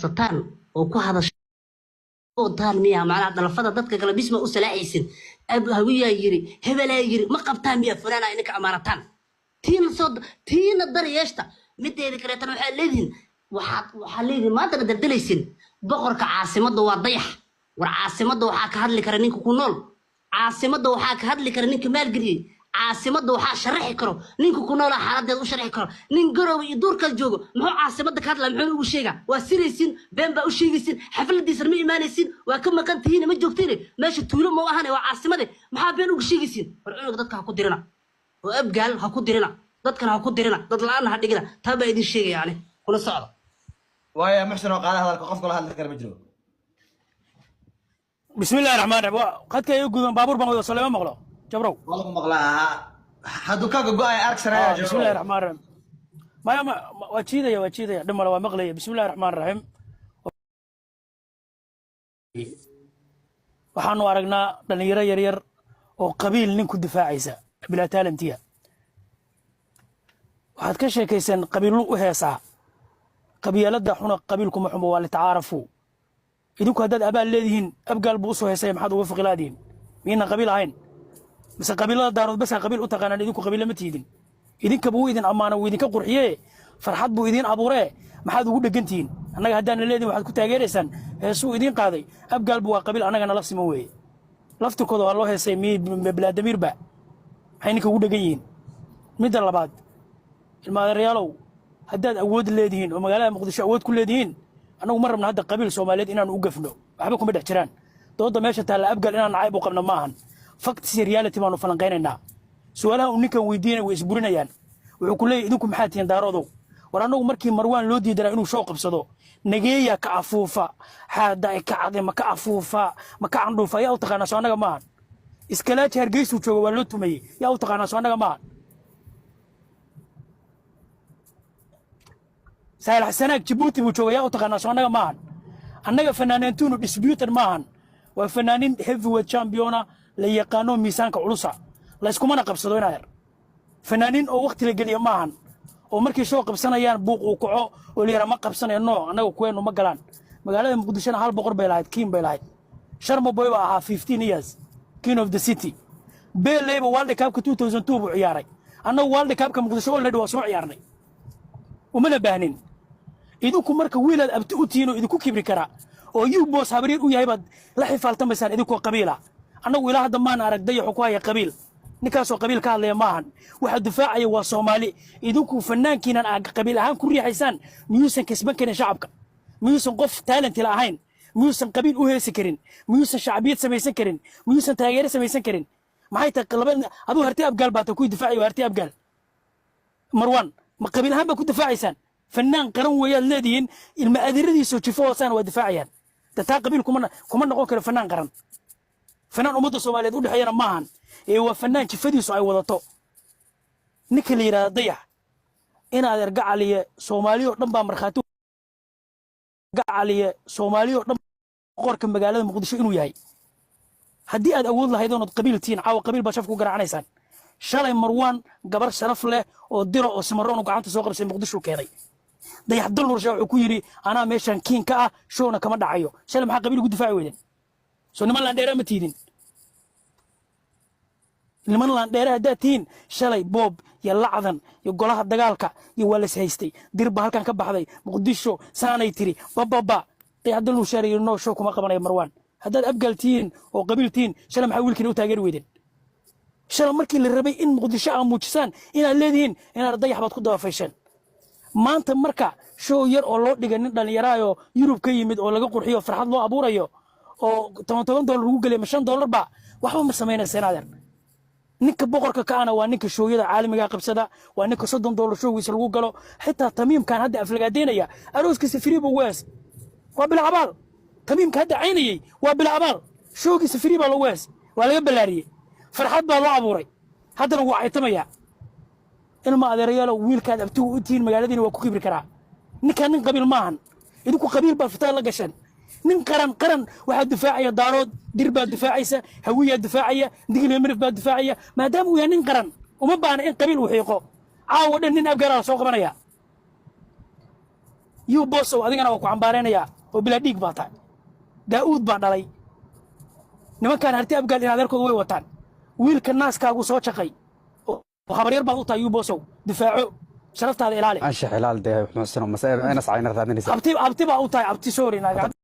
Sataan oo ku hadashaan miya? Macnaha dhalafada dadka kale bisma u salaaxaysin. Hawiyaa yiri, hebelaa yiri, ma qabtaan miya? Fulaana idinka amaanataan, tiina soo tiina daryeeshta. Mideeda kaleetana waxaad leedihin, waxaad leedihin, maantana daldalaysin boqorka caasimadda waa Dayax. War caasimadda waxaa ka hadli kara ninka ku nool. Caasimadda waxaa ka hadli kara ninka maalgeliyey. Caasimadda waxaa sharaxi karo ninka ku noolaa, xaaladeeda u sharxi karo. Nin Garoowe iyo duurkaas joogo muxuu caasimadda ka hadlaa? Muxuu ugu sheegaa? Waa siraysin, been baa u sheegaysin, xafladiisana ma imaanaysin, waa ka maqan tihiin, ma joogtiin meesha. Tuulo ma ahane, waa caasimade. Maxaa been ugu sheegaysin? War cunuga dadka ha ku dirina, oo Abgaal ha ku dirina, dadkana ha ku dirina, dad la-aanna ha dhigina. Taa baa idin sheegaya ani kula socda. Waaya, Muxsin oo qaada hadalka, qof kala hadli kara ma jiro. بسم الله الرحمن الرحيم. قدك iga gudan, baabuur baan wada, soo lama maqlo, Jabrow? Waa lagu maqlaa. Hadduu kaaga go-ay aragsanaya. بسم الله الرحمن الرحيم. Maya, waa jiidaya, waa jiidaya, dhib male, waa maqlaya. بسم الله الرحمن الرحيم. Waxaanu aragnaa dhalinyaro yaryar oo qabiil nin ku difaacaysa bilaa talent-iya. Waxaad ka sheekayseen qabiillu u heesaa. Qabyaaladda xuna, qabiilkuma xumo, waa litacaarafu. Idinku haddaad abaal leedihiin, Abgaal buu usoo heesaya, maxaad uga fiqilaadihiin? Miyaynan qabiil ahayn? Mise qabiilada Daarood basaa qabiil u taqaanaan? Idinku qabiilla ma tiidin. Idinkaba wuu idin ammaana, wuu idinka qurxiye, farxad buu idiin abuuree, maxaad ugu dhegantihiin? Annaga haddaana leedihin, waxaad ku taageeraysaan heesuu idiin qaaday. Abgaalbu waa qabiil annaga nala siman weeye. Laftirkooda waa loo heesay. Miyey bilaadamiirba? Maxay ninka ugu dhegan yihiin? Midda labaad, ilmaadeeryaalow, haddaad awood leedihiin oo magaalada Muqdisho awood ku leedihiin, annagu ma rabna hadda qabiil Soomaaliyeed inaanu u gafno. Waxba kuma dhex jiraan dooda meesha taalla. Abgaal inaan nacayb u qabno maahan, facts iyo reality baanu falanqaynaynaa. Su-aalaha uu ninkan weydiinaya way isburinayaan. Wuxuu ku leeyahy, idinku maxaa tihiin, Daaroodow? War annagu markii Marwaan loo diidanaa inuu show qabsado, Nageeya ka afuufa, xaada ay ka cade, ma ka afuufa, ma ka candhuufa, yaa u taqaanaa? Soo annaga maahan. Iskalaaji Hargeysuu jooga, waa loo tumayey, yaa u taqaanaa? Soo annaga maahan. Saalax Sanaag Jabuuti buu jooga, yaa u taqaanaa? Soo annaga maahan. Annaga fanaaniintuunu disputed maahan, waa fanaanin heavyweight champion-a, la yaqaano, miisaanka culusa, layskumana qabsado. Inaa yar fanaaniin oo wakti la geliya maahan, oo markay soo qabsanayaan buuq uu kaco oo la yidhaha ma qabsanayo. No, annaga kuweenu ma galaan. Magaalada Muqdishona hal boqor bay lahayd, king bay lahayd. Sharma Boy baa ahaa 15 years king of the city. Beeleyba World Cupka 2002 buu ciyaaray. Annagu World Cupka Muqdisho already waa soo ciyaarnay, umana baahnin. Idinku marka wiilaad abti u tihiin oo idinku kibri karaa oo yubos habaryar u yahay baad la xifaaltamaysaan idinkoo qabiila. Annagu ilaa hadda maan arag Dayaxu ku haya qabiil. Ninkaasoo qabiil ka hadlaya maahan, waxa difaacaya waa Soomaali. Idinku fanaankiinan aad qabiil ahaan ku riixaysaan, miyuusan kasban karin shacabka? Miyuusan qof talent la ahayn? Miyuusan qabiil u heesi karin? Miyuusan shacbiyad samaysan karin? Miyuusan taageero samaysan karin? Maxay tahay laba aduu Harti Abgaal baata ku difaacayo Harti Abgaal Marwan, ma qabiil ahaan baa ku difaacaysaan? Fanaan qaran weeyaad leedihiin, ilma adeeradiisoo jifo hoosaan waa difaacayaan. Da taa qabiil kuma noqon karo fanaan qaran. Fanaan ummadda Soomaaliyeed u dhexeeyana maahan, ee waa fanaan jifadiisu ay wadato. Ninka la yidhahda Dayax, inaad ergacaliye, Soomaali oo dhan baa markhaati gacaliye, Soomaali oo dhan boqorka magaalada Muqdisho inuu yahay. Haddii aad awood lahayd oonad qabiil tihiin, caawa qabiil baad shaf ku garaacanaysaan. Shalay Marwaan gabar sharaf leh oo diro oo Samaroon gacanta soo qabsay Muqdisho keenay. Dayax Dalnuurshe wuxuu ku yidhi, anaa meeshan king ka ah, showna kama dhacayo. Shalay maxaa qabiil ugu difaaci weydeen? Soo niman laandheeraa ma tiidin? Niman laandheere haddaad tihiin, shalay boob iyo lacdan iyo golaha dagaalka iyo waa las haystay. Dir baa halkan ka baxday, Muqdisho saanay tiri bababa. Dayax Dalnuurshe yidhi, no show kuma qabanayo Marwaan. Haddaad Abgaal tihiin oo qabiil tihiin, shalay maxaa wiilkiina u taageeri weydeen? Shalay markii la rabay in Muqdisho aa muujisaan inaad leedihiin, inaad Dayax baad ku dabafayseen. Maanta marka show yar oo loo dhigay nin dhallinyaraayoo Yurub ka yimid oo laga qurxiyo, farxad loo abuurayo, oo toban toban dollar lagu geliyo ma $5 ba, waxba ma samaynaysa, inaadeer. Ninka boqorka ka ana waa ninka showyada caalamiga qabsada, waa ninka $30 showgiisa lagu galo. Xitaa Tamiimkan hadda aflagaadeynaya, arooskiisa free buu wees, waa bila abaal. Tamiimka hadda caynayey waa bila abaal, showgiisa free baa lagu wees, waa laga ballaariyey, farxad baa loo abuuray, haddana wuu caytamayaa. Ilma adeerayaalo, wiilkaad abtigu u tihiin magaaladiina waa ku kibri karaa. Ninkaan nin qabiil maahan, idinku qabiil baad fitaad la gasheen. Nin qaran, qaran waxaa difaacaya Daarood, Dir baa difaacaysa, Hawiyaa difaacaya, Digil Mirif baa difaacaya. Maadaama uu yahay nin qaran, uma baahna in qabiil uu xiiqo. Caawa dhan nin Abgaaraa la soo qabanaya. Yuu Bosow, adigana waa ku cambaaraynayaa oo bilaa dhiig baa tahay. Daa'uud baa dhalay nimankaan Harti Abgaal, in adeerkooda way wataan. Wiilka naaskaagu soo jaqay oo habaryar baad u tahay. Yuu Bosow, difaaco, sharaftaada ilaali. Anshax ilaal dee, Muxsino, mase inas cayna raadinaysa? Abti, abti baa u tahay, abti, sorry.